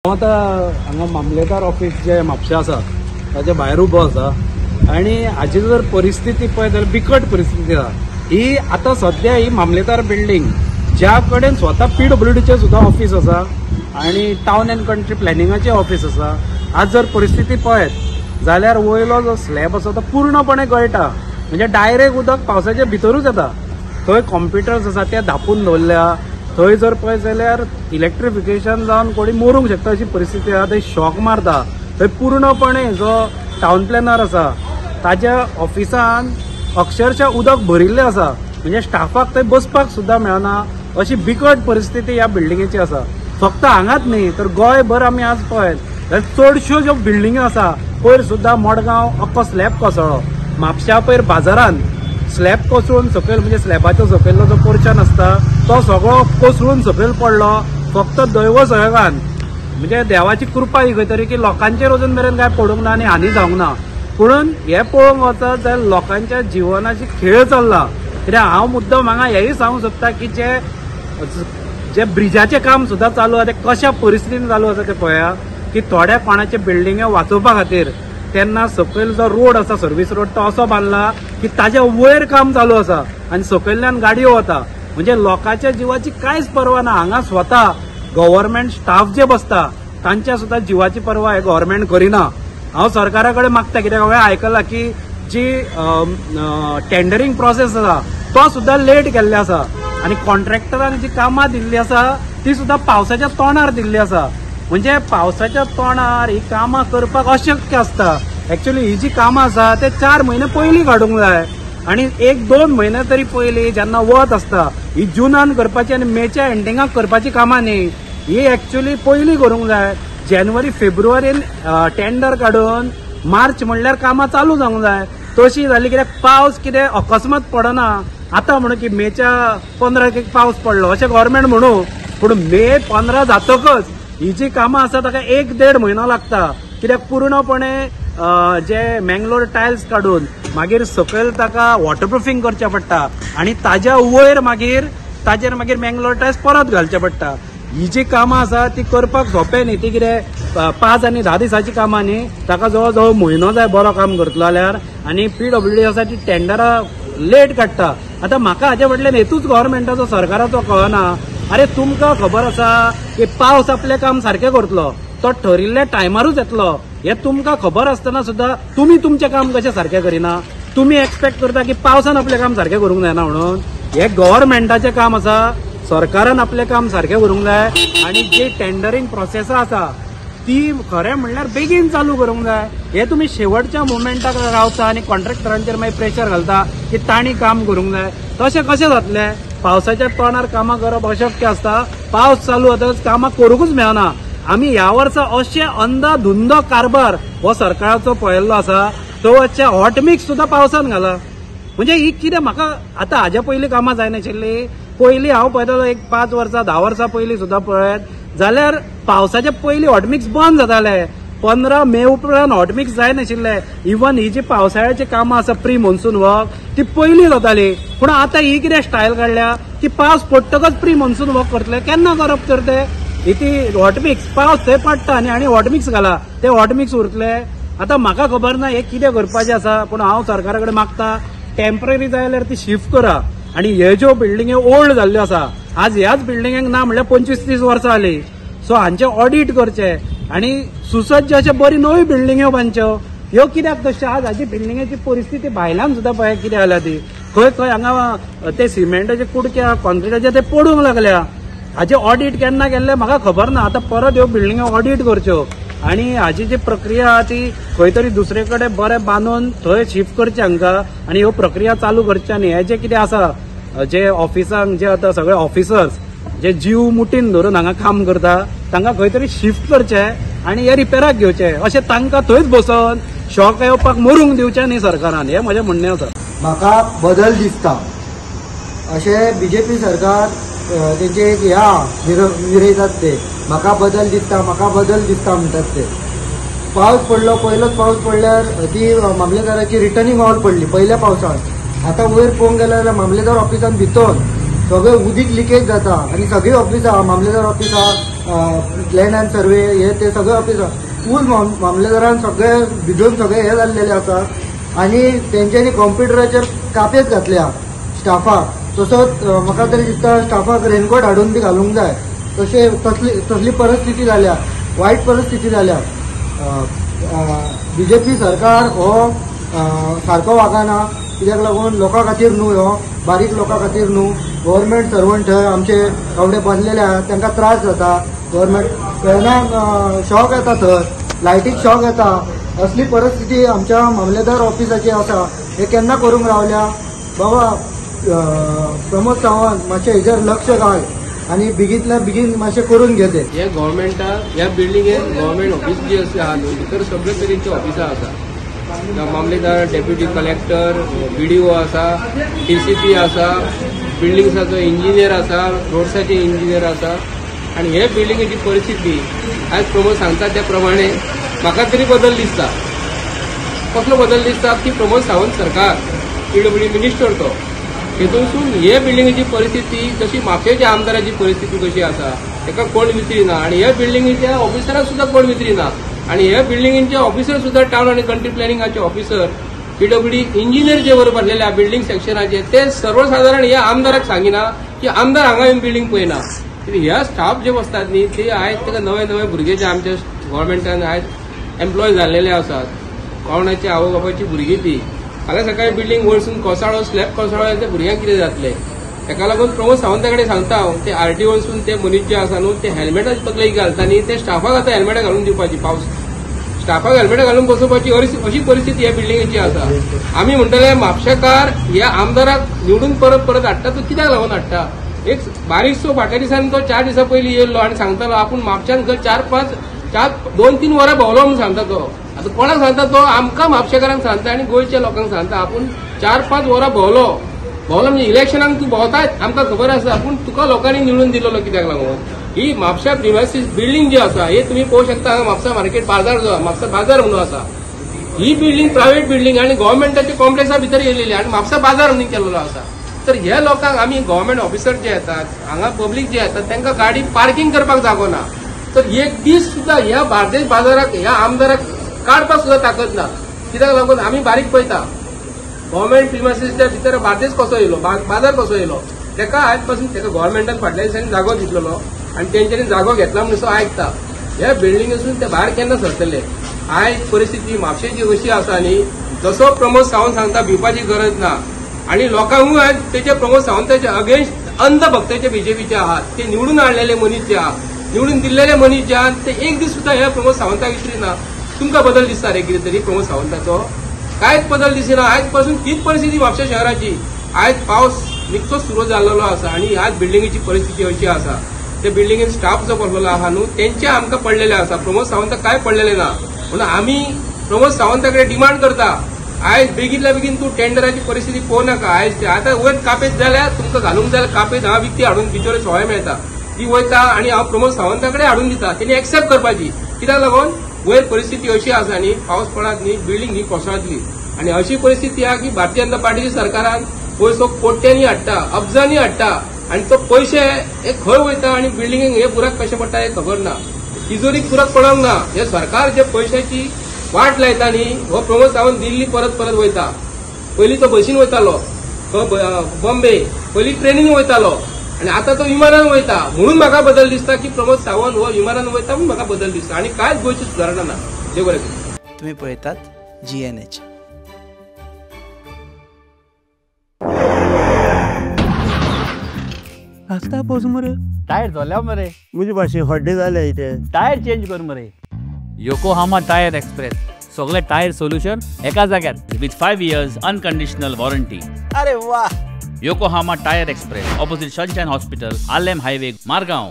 हांव आतां हांगा मामलेदार ऑफिस जे म्हापशा आसा ताच्या भायर उबो आसा आनी हाजी जर परिस्थिती पळयत जाल्यार बिकट परिस्थिती आसा. ही आतां सद्या ही मामलेदार बिल्डींग ज्या कडेन स्वता पीडब्ल्यूडीचें सुद्दां ऑफिस आसा आनी टावन अँड कंट्री प्लॅनिंगाचें ऑफिस आसा. आज जर परिस्थिती पळयत जाल्यार वयलो जो स्लॅब आसा तो पूर्णपणे गळटा, म्हणजे डायरेक्ट उदक पावसाच्या भितरूच येता. थंय कॉम्प्युटर्स आसा ते धापून दवरल्या. थंय जर पळयत जाल्यार इलेक्ट्रिफिकेशन जावन कोणी मरूंक शकता अशी परिस्थिती आसा. थंय शॉक मारता. थंय पूर्णपणे जो टावन प्लॅनर आसा ताज्या ऑफिसान अक्षरशः उदक भरिल्लें आसा, म्हणजे स्टाफाक थंय बसपाक सुद्दां मेळना अशी बिकट परिस्थिती ह्या बिल्डिंगेची आसा. फक्त हांगाच न्ही तर गोंयभर आमी आज पळयत जाल्यार चडश्यो ज्यो बिल्डिंग्यो आसा, पयर सुद्दां मडगांव अख्खो स्लॅब कोसळ्ळो, म्हापशा पयर बाजारान स्लॅब कोसळून सकयल, म्हणजे स्लॅबाचो सकयल्लो जो पोर्शन आसता तो सगळो कोसळून सकयल पडलो. फक्त दैव सहयोगान, म्हणजे देवाची कृपा ही खंय तरी की लोकांचेर अजून मेरेन कांय पडूंक ना आनी हानी जावंक ना. पुणून हें पळोवंक वचत जाल्यार लोकांच्या जिवनाची खेळ चल्ला. कित्याक हांव मुद्दम हांगा हेंय सांगूंक सोदता की जे जे ब्रिजाचें काम सुद्दां चालू आसा तें कशा परिस्थितीन चालू आसा तें पळया की थोड्या कोणाचे बिल्डिंग्यो वाचोवपा खातीर तेन्ना सकयल जो रोड आसा सर्वीस रोड तो असो बांदला की ताज्या वयर काम चालू आसा आनी सकयल्ल्यान गाडयो वता. म्हणजे लोकांच्या जिवाची कांयच पर्वा ना. हांगा स्वता गव्हर्मेंट स्टाफ जे बसता तांच्या सुद्दां जिवाची पर्वा हे गव्हर्मेंट करिना. हांव सरकारा कडेन मागता, कित्याक हांवें आयकलां की जी टेंडरींग प्रोसेस आसा तो सुद्दां लेट केल्ले आसा आनी कॉन्ट्रॅक्टरान जी कामां दिल्ली आसा ती सुद्दां पावसाच्या तोंडार दिल्ली आसा. म्हणजे पावसाच्या तोंडार ही कामां करपाक अशक्य आसता. एक्चुअली ही जी कामां आसा ते 4 म्हयने पयलीं काडूंक जाय आनी 1-2 म्हयने तरी पयलीं जेन्ना वत आसता ही जुनान करपाची आनी मेच्या एंडिंगाक करपाची कामां न्ही, ही एक्चुअली पयलीं करूंक जाय. जानेवारी फेब्रुवारीन टेंडर काडून मार्च म्हणल्यार कामां चालू जावंक जाय. तशी जाली कित्याक पावस कितें अकस्मात पडना. आतां म्हणून की मेच्या 15 पावस पडलो अशें गव्हर्मेंट म्हणू, पूण मे 15 जातकच ही जी कामां आसा ताका 1-1.5 म्हयनो लागता. कित्याक पूर्णपणे जे मँगलोर टायल्स काडून मागीर सकयल ताका वॉटरप्रुफींग करचें पडटा आनी ताज्या वयर मागीर ताजेर मागीर मँगलोर टायल्स परत घालचे पडटा. ही जी कामां आसा ती करपाक सोंपें न्ही. ती कितें 5 आनी 10 दिसांची कामां न्ही, ताका जवळ जवळ म्हयनो जाय बरो काम करतलो जाल्यार. आनी पीडब्ल्यूडी आसा ती टेंडरां लेट काडटा. आतां म्हाका हाजे फाटल्यान हेतूच गव्हर्मेंटाचो सरकाराचो कळना. अरे तुमकां खबर आसा की पावस आपलें काम सारकें करतलो, तो ठरिल्ल्या टायमारूच येतलो, हें तुमकां खबर आसतना सुद्दां तुमी तुमचें काम कशें सारकें करिना. तुमी एक्सपेक्ट करता की पावसान आपलें काम सारकें करूंक जायना म्हणून. हें गव्हर्मेंटाचें काम आसा, सरकारान आपलें काम सारकें करूंक जाय आनी जी टेंडरींग प्रोसेस आसा ती खरें म्हणल्यार बेगीन चालू करूंक जाय. हे तुमी शेवटच्या मुमेंटाक रावता आनी कॉन्ट्रॅक्टरांचेर मागीर प्रेशर घालता की तांणी काम करूंक जाय. तशें कशें जातलें? पावसाच्या तोंडार कामां करप अशक्य आसता. पावस चालू जातकच कामां करूंकूच मेळना. आमी ह्या वर्सा अशें अंधाधुंद कारभार हो सरकाराचो पळयल्लो आसा. तो अशें हॉटमिक्स सुद्दां पावसान घाला. म्हणजे ही कितें म्हाका आतां हाज्या पयलीं कामां जायनाशिल्लीं. पयलीं हांव पळयतालो एक 5 वर्सां 10 वर्सां पयलीं सुद्दां पळयत जाल्यार पावसाच्या पयलीं हॉटमिक्स बंद जाताले. 15 मे उपरांत हॉटमिक्स जायनाशिल्ले. इवन ही जी पावसाळ्याची कामां आसा प्री मॉन्सून वर्क ती पयलीं जाताली. पूण आतां ही कितें स्टायल काडल्या की पावस पडटकच प्री मॉन्सून वर्क करतले. केन्ना करप तर ते? ही ती हॉटमिक्स पावस थंय पडटा न्ही आनी हॉटमिक्स घाला, ते हॉटमिक्स उरतले. आतां म्हाका खबर ना हे कितें करपाचें आसा, पूण हांव सरकारा कडेन मागता टेम्पररी जाय जाल्यार ती शिफ्ट करा. आनी हे ज्यो बिल्डिंग्यो ओल्ड जाल्ल्यो आसा, आज ह्याच बिल्डिंगेक ना म्हणल्यार 25-30 वर्सां जालीं. सो हांचें ऑडीट करचें आनी सुसज्ज अशे बरी नव्यो बिल्डिंग्यो बांदच्यो. ह्यो कित्याक तश्यो आज हाजी बिल्डिंगेची परिस्थिती भायल्यान सुद्दां पळय कितें जाल्या ती. खंय खंय हांगा ते सिमेंटाचे कुडके कॉन्क्रिटाचे ते पडूंक लागल्या. हाजें ऑडीट केन्ना केल्लें म्हाका खबर ना. आतां परत ह्यो बिल्डिंग्यो ऑडीट करच्यो आनी हाजी जी प्रक्रिया आहा ती खंय तरी दुसरे कडेन बरें बांदून थंय शिफ्ट करचें हांकां आनी ह्यो प्रक्रिया चालू करच्यो. आनी हें जें कितें आसा जे ऑफिसांक जे आतां सगळे ऑफिसर्स जे जीव मुठीन धरून हांगा काम करता तांकां खंय तरी शिफ्ट करचें आनी हे रिपेराक घेवचें. अशें तांकां थंयच बसोवन शॉक येवपाक मरूंक दिवचें न्ही सरकारान, हें म्हजें म्हणणें आसा. म्हाका बदल दिसता अशें बीजेपी सरकार तेंचे एक ह्या मिरयतात ते म्हाका बदल दिसता, म्हाका बदल दिसता म्हणटात ते. पावस पडलो, पयलोच पावस पडल्यार ती मामलेदाराची रिटर्निंग हॉल पडली पयल्या पावसान. आतां वयर पळोवंक गेल्यार मामलेदार ऑफिसान भितर सगळें उदीक लिकेज जाता आनी सगळीं ऑफिसां, मामलेदार ऑफिसां, लँड अँड सर्वे हे ते सगळे ऑफिसां फूल मामलेदारान सगळे भिजून सगळे हे जाल्लेले आसा आनी तेंच्यांनी कॉम्प्युटराचेर कापेत घातल्या स्टाफाक. तसोच म्हाका तरी दिसता स्टाफाक रेनकोट हाडून बी घालूंक जाय. तशें तसली परिस्थिती जाल्या, वायट परिस्थिती जाल्या. बीजेपी सरकार हो सारको वागना, कित्याक लागून लोकां खातीर न्हू, हो बारीक लोकां खातीर न्हू. गव्हर्मेंट सर्वंट थंय आमचे कवडे बांदलेले आहा, तांकां त्रास जाता. गव्हर्मेंट केन्ना शॉक येता, थंय लायटीक शॉक येता. असली परिस्थिती आमच्या मामलेदार ऑफिसाची आसा. हे केन्ना करूंक रावल्या बाबा? प्रमोद सावंत मातशें हेजेर लक्ष घाल आनी बेगींतल्या बेगीन मातशें करून घेते. हे गव्हर्मेंटा ह्या बिल्डिंगेन गव्हर्मेंट ऑफिस जी आसा न्हू, भितर सगळे तरेचे ऑफिसां आसा. मामलेदार, डेप्युटी कलेक्टर, बीडीओ आसा, डीसीपी आसा, बिल्डिंग्साचो इंजिनियर आसा, रोड्साचे इंजिनियर आसा. आनी हे बिल्डिंगेची परिस्थिती आयज प्रमोद सांगता त्या प्रमाणे म्हाका तरी बदल दिसता. कसलो बदल दिसता की प्रमोद सावंत सरकार पीडब्ल्यूडी मिनिस्टर तो हेतूनसून हे बिल्डिंगेची परिस्थिती जशी म्हापशेच्या आमदाराची परिस्थिती कशी आसा ताका कोण विचारिना आनी हे बिल्डिंगेच्या ऑफिसराक सुद्दां कोण विचारिना. आनी हे बिल्डिंगेचे ऑफिसर सुद्दां टावन आनी कंट्री प्लॅनिंगाचे ऑफिसर, पीडब्ल्यूडी इंजिनियर जे बरोबर आसलेले बिल्डिंग सेक्शनाचे ते सर्वसाधारण ह्या आमदाराक सांगिना की आमदार हांगा येवन बिल्डिंग पळयना. ह्या स्टाफ जे बसतात न्ही ते आयज ताका नवे नवे भुरगे जे आमच्या गव्हर्मेंटान आयज एम्प्लॉय जाल्लेले आसात, कोणाची आवय बापायची भुरगीं ती फाल्यां सकाळी बिल्डिंग वयरसून कोसळ्ळो, स्लॅब कोसळ्ळो जाल्यार त्या भुरग्यांक कितें जातलें? ताका लागून प्रमोद सावंता कडेन सांगता हांव, ते आरटीओनसून ते मनीस जे आसा न्हू ते हेल्मेटां तकलेक घालता न्ही, ते स्टाफाक आतां हेल्मेटां घालून दिवपाची, पावस स्टाफाक हेल्मेटां घालून बसोवपाची अशी परिस्थिती ह्या बिल्डिंगेची आसा. आमी म्हणटले म्हापशेकार ह्या आमदाराक निवडून परत परत हाडटा, तो कित्याक लागून हाडटा? एक बारीकसो फाटल्या दिसांनी तो 4 दिसां पयलीं येयल्लो आनी सांगतालो आपूण म्हापश्यान खंय 4-5 2-3 वरां भोंवलो म्हणून सांगता तो. आतां कोणाक सांगता तो? आमकां म्हापशेकारांक सांगता आनी गोंयच्या लोकांक सांगता आपूण 4-5 वरां भोंवलो. भोंवलो म्हणजे इलेक्शनाक तूं भोंवताच आमकां खबर आसा, पूण तुका लोकांनी निवडून दिलेलो कित्याक लागून? ही म्हापशा प्रिमायसीस बिल्डिंग जी आसा हे तुमी पळोवंक शकता. हांगा म्हापसा मार्केट बाजार जो म्हापसा बाजार म्हणून आसा, ही बिल्डिंग प्रायव्हेट बिल्डिंग आनी गव्हर्मेंटाच्या कॉम्प्लेक्सा भितर येयलेली आनी म्हापसा बाजार म्हणून केलेलो आसा. तर ह्या लोकांक आमी गव्हर्मेंट ऑफिसर जे येतात हांगा पब्लीक जे येतात तांकां गाडी पार्किंग करपाक जागो ना. तर एक दीस सुद्दां ह्या बार्देश बाजाराक ह्या आमदाराक काडपाक सुद्दां ताकद ना. कित्याक लागून आमी बारीक पळयता गव्हर्मेंट प्रिमायसीसच्या भितर बार्देश कसो येयलो, बाजार कसो येयलो, ताका आयज पासून ताका गव्हर्मेंटान फाटल्या दिसांनी जागो दितलो आनी तेंच्यांनी जागो घेतला म्हणून सो आयकता. ह्या बिल्डिंगेसून ते भायर केन्ना सरतले? आयज परिस्थिती म्हापशेची अशी आसा न्ही, जसो प्रमोद सावंत सांगता भिवपाची गरज ना आनी लोकांकूय आयज तेचे प्रमोद सावंताचे अगेन्स्ट अंधभक्ताचे बीजेपीचे आहात, ते निवडून हाडलेले मनीस जे आहात, निवडून दिल्लेले मनीस जे आहात, ते एक दीस सुद्दां ह्या प्रमोद सावंताक विचारिना. तुमकां बदल दिसता रे कितें तरी प्रमोद सावंताचो? कांयच बदल दिसना. आयज पासून तीच परिस्थिती म्हापशा शहराची. आयज पावस निकतोच सुरू जाल्लो आसा आनी आज बिल्डिंगेची परिस्थिती अशी आसा, ते बिल्डिंगेन स्टाफ जो बसलेलो आहा न्हू तेंचे आमकां पडलेले आसा, प्रमोद सावंताक कांय पडलेलें ना. म्हणून आमी प्रमोद सावंता कडेन डिमांड करता आयज बेगीनल्या बेगीन तूं टेंडराची परिस्थिती पळोवं नाका. आयज आतां वयर कापेत जाल्यार तुमकां घालूंक जाल्यार कापेत हांव विकती हाडून बिचोरे सवाय मेळटा ती वयता आनी हांव प्रमोद सावंता कडेन हाडून दिता, तेणी एक्सेप्ट करपाची. कित्याक लागून वयर परिस्थिती अशी आसा न्ही, पावस पडत न्ही बिल्डिंग ही कोसळतली आनी अशी परिस्थिती आहा की भारतीय जनता पार्टीच्या सरकारान पयसो कोट्यांनी हाडटा, अब्जांनी हाडटा आनी तो पयशे हे खंय वयता आनी बिल्डिंगेक हे बुराक कशे पडटा हे खबर ना, तिजोरीक बुराक पडोंक ना. हे सरकार जे पयशाची वाट लायता न्ही, हो प्रमोद सावंत दिल्ली परत परत वयता. पयलीं तो बसीन वयतालो बॉम्बे, पयलीं ट्रेनीन वयतालो आनी आतां तो विमानान वयता. म्हणून म्हाका बदल दिसता की प्रमोद सावंत हो विमानान वयता म्हणून म्हाका बदल दिसता आनी कांयच गोंयची सुदारणा ना. देव बरें करूं. तुमी पळयतात GNH. आस्ता पोस मरे टायर धोल्या मरे मुझे भाशे हड्डे जाले इथे टायर चेंज कर मरे. योकोहामा टायर एक्सप्रेस, सगळे टायर सोल्युशन एका जाग्यार विथ 5 years unconditional warranty. अरे वा. Yokohama tyre express, opposite Sunshine hospital, Arlem highway, Margao.